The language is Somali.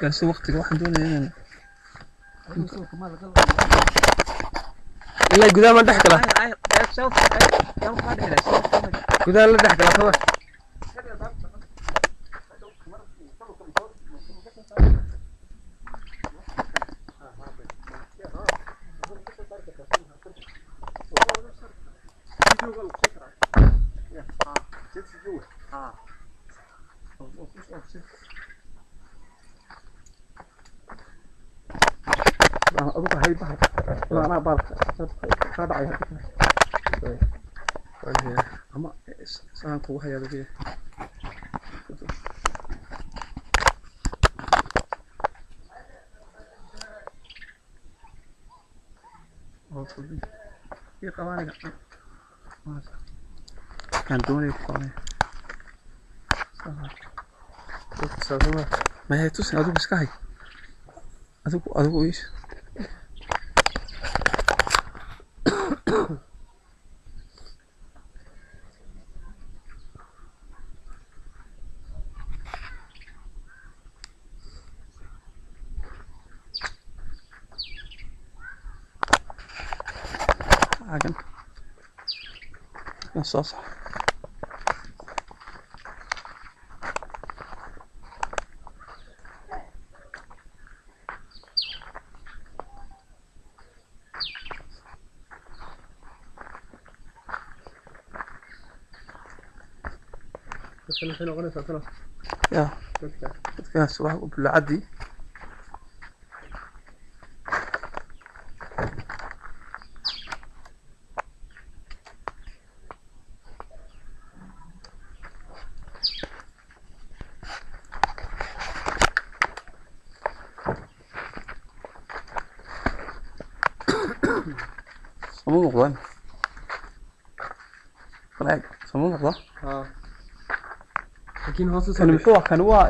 Balse waqtiga waxaan doonayaa inaan Ilaa gudaha ma dhex galaa? Gudaha la dhex galaa sama. Adigu hay bahal anaa baalka kaa dhacaya ama saan kugu hayaa adigu. Ii qabaaniga kan doonaya ku qabanaya. Mahay tusin, adigu iska hay, adigu iis. Caagan kan soo sax. Ya dadkaas wax u bulacadii. Sama muuqdaan? Bal eeg, sama muuqda? Laakiin hoos u Kani muxuu ah? Kani waa